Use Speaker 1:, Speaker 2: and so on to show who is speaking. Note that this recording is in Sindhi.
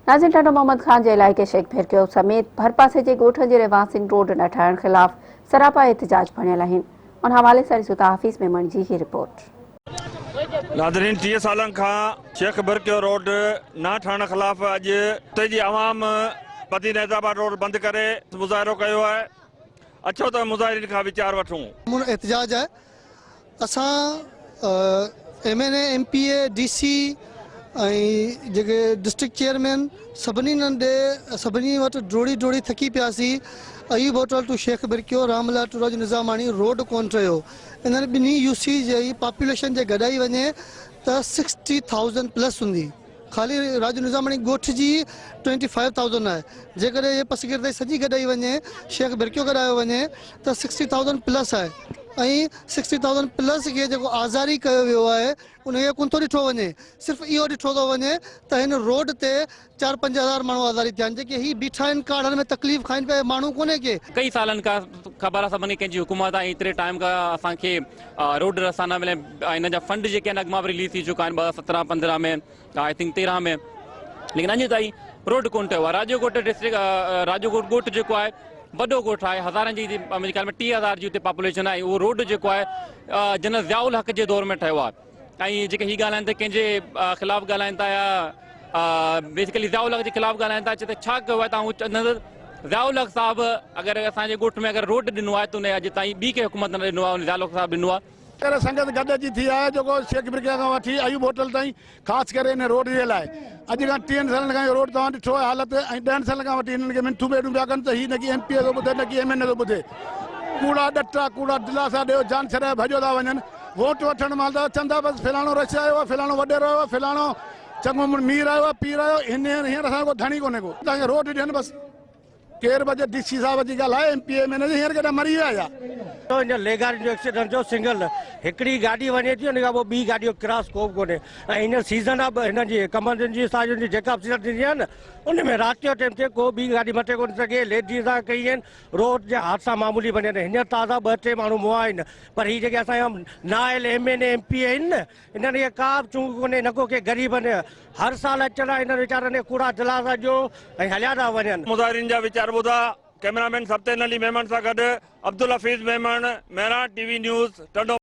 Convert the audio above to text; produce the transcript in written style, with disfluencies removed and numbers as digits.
Speaker 1: ناظرين ٽنڊو محمد خان جي علائقي شيخ ڀيرڪيو سميت ڀرپاسي جي ڳوٺن جي رهواسين روڊ نه ٺاهڻ خلاف سراپا احتجاج بڻيل آهن ان حوالي سان ڏسو ته حفيظ ميمڻ جي هي رپورٽ.
Speaker 2: ناظرين 30 سالن کان شيخ ڀرڪيو روڊ نه ٺهڻ خلاف اڄ اتي جي عوام بدين حيدرآباد روڊ بند ڪري مظاهرو ڪيو آهي اچو ته مظاهرين کان ويچار وٺون.
Speaker 3: امن احتجاج آهي اسان M N A, M P A, D C ۽ جيڪي ڊسٽرڪٽ چيئرمين سڀني ڏي سڀني وٽ ڊوڙي ڊوڙي ٿڪي پياسي Ayub hotel to Sheikh Birkio Ram Lal to Raj Nizamani road ڪون ٺهيو انهن ٻنهي يو سي جي پاپوليشن جي گڏائي وڃي ته سڪسٽي ٿائوزنڊ پلس هوندي خالي راڄ نظاماڻي ڳوٺ جي ئي ٽوئنٽي فائيو ٿائوزنڊ آهي جيڪڏهن هي پسگردائي سڄي گڏائي وڃي شيخ ڀرڪيو گڏايو وڃي ته سڪسٽي ٿائوزنڊ پلس آهي ۽ سڪسٽي ٿائوزنڊ پلس کي جيڪو آزاري ڪيو ويو آهي ان کي ڪونه ٿو ڏٺو وڃي صرف اهو ڏٺو ٿو وڃي ته هن روڊ تي چار 5000 ماڻهو آزاري ٿيا آهن جيڪي هي بيٺا آهن ڪاڙهن ۾ تڪليف کائين پيا اهي ماڻهو ڪونهي ڪي.
Speaker 4: ڪئي سالن کان خبر آهي سڀني کي ڪنهن جي حڪومت آهي ايتري ٽائيم کان اسان کي روڊ رستا نه مليا ۽ ان جا فنڊ جيڪي آهن اڳ مان به رليز ٿي چڪا آهن 2017 15 ۾ I think 13 ۾ ليڪن اڃ تائين روڊ ڪون ٺهيو آهي راڄو ڳوٺ ڊسٽرڪٽ راڄو ڳوٺ ڳوٺ جيڪو آهي وڏو ڳوٺ آهي هزارن جي منهنجي خيال ۾ 30,000 جي اتي پاپوليشن آهي اهو روڊ جيڪو آهي جنرل ضياء الحق جي دور ۾ ٺهيو آهي ۽ جيڪي هي ڳالهائن ته ڪنهن جي خلاف ڳالهائن ٿا يا بيسيڪلي ضياء الحق جي خلاف ڳالهائن ٿا چي ته ڇا ڪيو آهي تان ضياء الحق صاحب اگر اسان جي ڳوٺ ۾ اگر روڊ ڏنو آهي ته ان اڄ تائين ٻي ڪنهن حڪومت نه ڏنو آهي ان ضياء الحق صاحب ڏنو آهي.
Speaker 5: ڪري سنگت گڏ اچي ٿي آهي جيڪو شيخ برڪيا کان وٺي ايوب هوٽل تائين خاص ڪري ان روڊ جي لاء اڄ کان ٽيهن سالن کان اهو روڊ توهان ڏٺو آهي حالت ۽ ڏهن سالن کان وٺي هنن کي منٿون ٻيڙون پيا ڪن ته هي نه ڪي ايم پي اي ٿو ٻڌي نه ڪي ايم اين اي ٿو ٻڌي ڪوڙا ڏٽا ڪوڙا دلاسا ڏيو جان ڇڏائي ڀڄو ٿا وڃن ووٽ وٺڻ مهل ته اچن ٿا بس فلاڻو رش آيو آهي فلاڻو وڏيرو آيو آهي فلاڻو چڱو مير آيو آهي پير آيو هينئر هينئر اسان جو ڪو ڌڻي ڪونهي ڪو اسان کي روڊ ڏين بس ڪير به اچي ڊي سي صاحب اچي ڳالهائي ايم پي اي ايم اين اي هينئر ڪيڏانهن مري ويا ڇا.
Speaker 6: هن ليگارين جو ايڪسيڊنٽ ٿيو سنگل هڪڙي گاڏي وڃي ٿي ان کان پوء ٻي گاڏي جو ڪراس ڪو به ڪونهي ۽ هينئر سيزن آ هنن جي ڪمندن جي سارين جي جيڪا به سيزن ٿيندي آ نه ان ۾ رات جو ٽيم ٿئي ڪو ٻي گاڏي مٿي ڪونه سگهي ليڊيز آ ڪئي آهن روڊ جا حادثا معمولي بڻيل آهن هينئر تازا ٻه ٽي ماڻهو مئا آهن پر هي جيڪي اسان جا نااهل ايم اين اي ايم پي اي آهن نه انهن کي ڪا به چونگ ڪونهي نه ڪو ڪي غريبن هر سال اچن ها انهن ويچارن کي ڪوڙا دلاسا ڏيو ۽ هليا ٿا وڃن.
Speaker 2: مظاهرين جا ويچار ٻڌا، ڪئميرا مين سبطين علي ميمڻ سان گڏ Abdul Hafeez Memon, Mehran T V news, Tando.